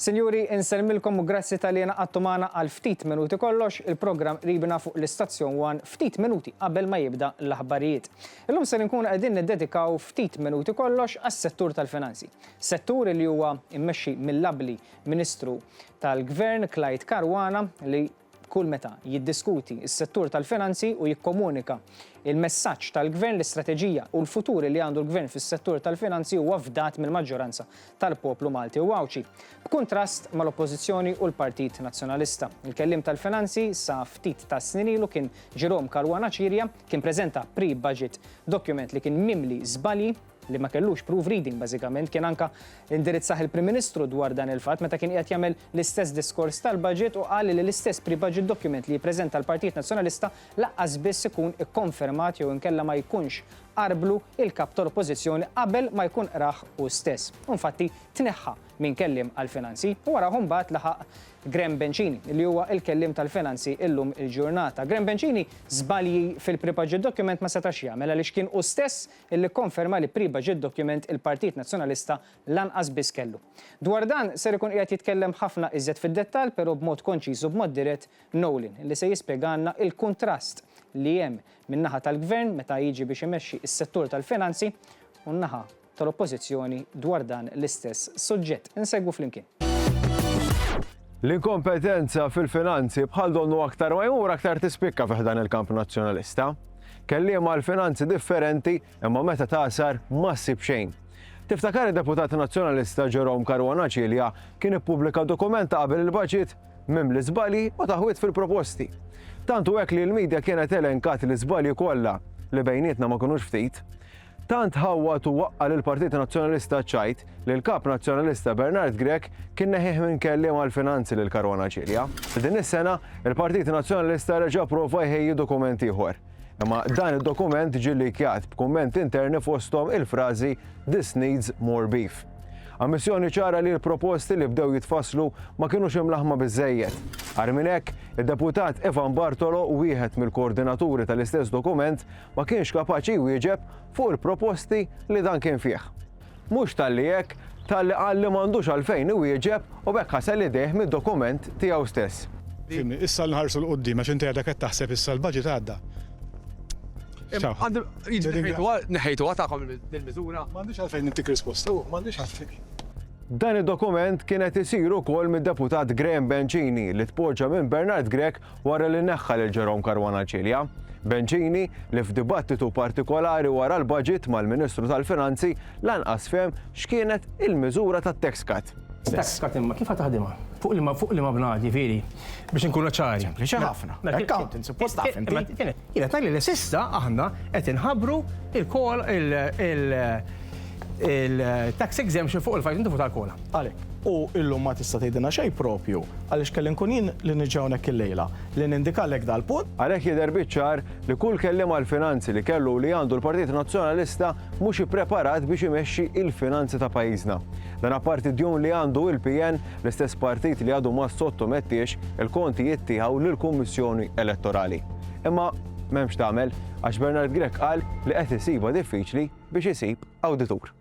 Sinjuri, insellmilkom u grazzi talli ingħaqadtu magħna għal ftit minuti kollox, il-programm qribna fuq l-istazzjon One ftit minuti qabel ma jibda l-aħbarijiet. Illum ser inkunu qegħdin niddedikaw ftit minuti kollox għas-settur tal-finanzi. Settur li huwa mmexxi mill-abbli Ministru tal-Gvern Clyde Caruana li kull meta jiddiskuti s-settur tal-finanzi u jikkomunika il-messaġġ tal-Gvern, l-istrateġija u l-futur li għandu l-Gvern fis-settur tal-finanzi huwa fdat mill-maġġoranza tal-poplu Malti u Għawdxi. B'kuntrast mal-Oppożizzjoni u l-Partit Nazzjonalista. Il-kelliem tal-finanzi sa ftit tas-snin ilu kien Jerome Caruana Ciria, kien preżenta pre-budget document li kien mimli żbalji, li ma kellux proofreading bażikament, kien anka indirizzah il-Prim Ministru dwar dan il-fatt meta kien qiegħed jagħmel l-istess diskors tal-budget u qal li l-istess pre-budget document li jippreżenta l-Partit Nazzjonalista lanqas biss ikun ikkonfermat jew inkella ma jkunx qarblu il-Kap tal-Oppożizzjoni qabel ma jkun qrah hu stess. U infatti tneħħa minn kelliem għall-finanzi u warah imbagħad laħaq Graham Bencini, li huwa l-kelliem tal-finanzi illum il-ġurnata. Graham Bencini żbalji fil-pre-budget document ma setax jagħmel għaliex kien hu stess illi kkonferma li pre-budget document il-Partit Nazzjonalista lanqas biss kellu. Dwar dan ser ikun qiegħed jitkellem ħafna iżjed fid-dettall pero b'mod konċiż u b'mod dirett Nolan li se jispjegalna il-kuntrast li hemm min-naħa tal-Gvern meta jiġi biex imexxi s-settur tal-finanzi u n-naħa tal-Oppożizzjoni dwar dan l-istess suġġett. Insegwu flimkien. L-inkompetenza fil-finanzi bħal donnu aktar ma jmur aktar tispikka fi ħdan il-kamp Nazzjonalista. Kelliema għall-finanzi differenti imma meta tagħsar ma ssib xejn. Tiftakar id-deputat Nazzjonalista Jerome Caruana Cilia kien ippubblika dokument ta' qabel il-baġit mimli żbalji u taħwid fil-proposti. Tant hu hekk li l-media kienet elenkat l-iżbalji kollha li bejnietna ma kinux ftit. Tant ħawwad u waqqa' lill-Partit Nazzjonalista ċ-ċajt li l-Kap Nazzjonalista Bernard Grech kien neħħih minn kelliem għall-finanzi lil Caruana Cilia. Din is-sena, il-Partit Nazzjonalista reġa' pprova jħejji dokument ieħor. Imma dan id-dokument ġie llikjat b'kummenti interni fosthom il-frażi this needs more beef. Ammissjoni ċara li l-proposti li bdew jitfasslu ma kinux imlaħħma biżżejjed. Agħar minn hekk, id-Deputat Ivan Bartolo, wieħed mill-koordinaturi tal-istess dokument, ma kienx kapaċi jwieġeb fuq il-proposti li dan kien fih. Mhux talli hekk, talli qal li m'għandux għalfejn iwieġeb u b'hekk ħasel idejh mid-dokument tiegħu stess. Fhimni, issa nħarsu 'l quddiem għax inti għadek qed taħseb issa l-budget għadda. Ciao. Neħħejtuha tagħkom dil-miżura? M'għandix għalfejn intik risposta, u m'għandix għalfejn. Dan id-dokument kien qed isir ukoll mid-Deputat Graham Bencini li tpoġġa minn Bernard Grech wara li neħħa lil Jerome Caruana Cilia. Bencini, li f'dibattitu partikolari wara l-budget mal-Ministru tal-Finanzi lanqas fehem x'kienet il-miżura tat-tax cut. Tax cut imma kif ħa taħdimha? Fuq liema fuq liema bnadi jiġifieri biex inkunu ċari. Sempliċi ħafna. Accountant suppost taf inti. Jien qed ngħid li s'issa aħna qed inħabbru il-kol il il-tax exemption fuq il-5 fuq tal-kola. Għalhekk. U illum ma tista' tgħidilna xejn propju għaliex kelli nkun jien li niġi hawnhekk illejla li nindikalek dal-punt. Għalhekk jidher biċ-ċar li kull kelliem għall-finanzi li kellu u li għandu l-Partit Nazzjonalista mhux ippreparat biex imexxi il-finanzi ta' pajjiżna. Dan apparti d-djun li għandu il-PN, l-istess partit li għadu ma ssottomettiex il-kontijiet tiegħu lill-Kummissjoni Elettorali. Imma m'hemm x'tagħmel għax Bernard Grech qal li qed isibha diffiċli biex isib awditur.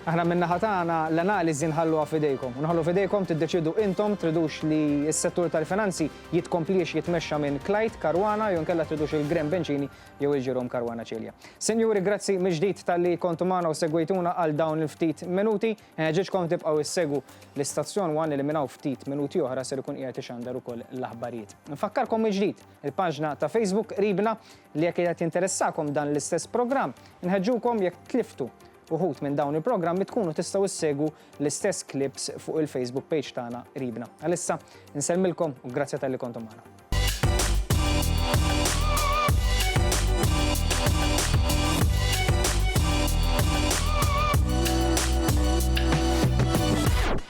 Aħna min-naħa tagħna l-analiżi nħalluha f'idejkom. U nħallu f'idejkom tiddeċiedu intom tridux li s-settur tal-finanzi jitkompliex jitmexxa minn Clyde Caruana jew inkella tridux il-Graham Bencini jew il-Jerome Caruana Cilia. Sinjuri, grazzi mill-ġdid talli kontu magħna u segwejtuna għal dawn il-ftit minuti. Inħeġġiġkom tibqgħu issegwu l-istazzjon One li minn hawn ftit minuti oħra ser ikun qiegħed ixandar ukoll l-aħbarijiet. Nfakkarkom mill-ġdid il-paġna ta' Facebook qribna li jekk qiegħed jinteressakom dan l-istess programm, inħeġġukom jekk tliftu uħud minn dawn il-programmi tkunu tistgħu issegwu l-istess clips fuq il-Facebook page tagħna qribna. Għalissa, insellmilkom u grazzi talli kontu magħna.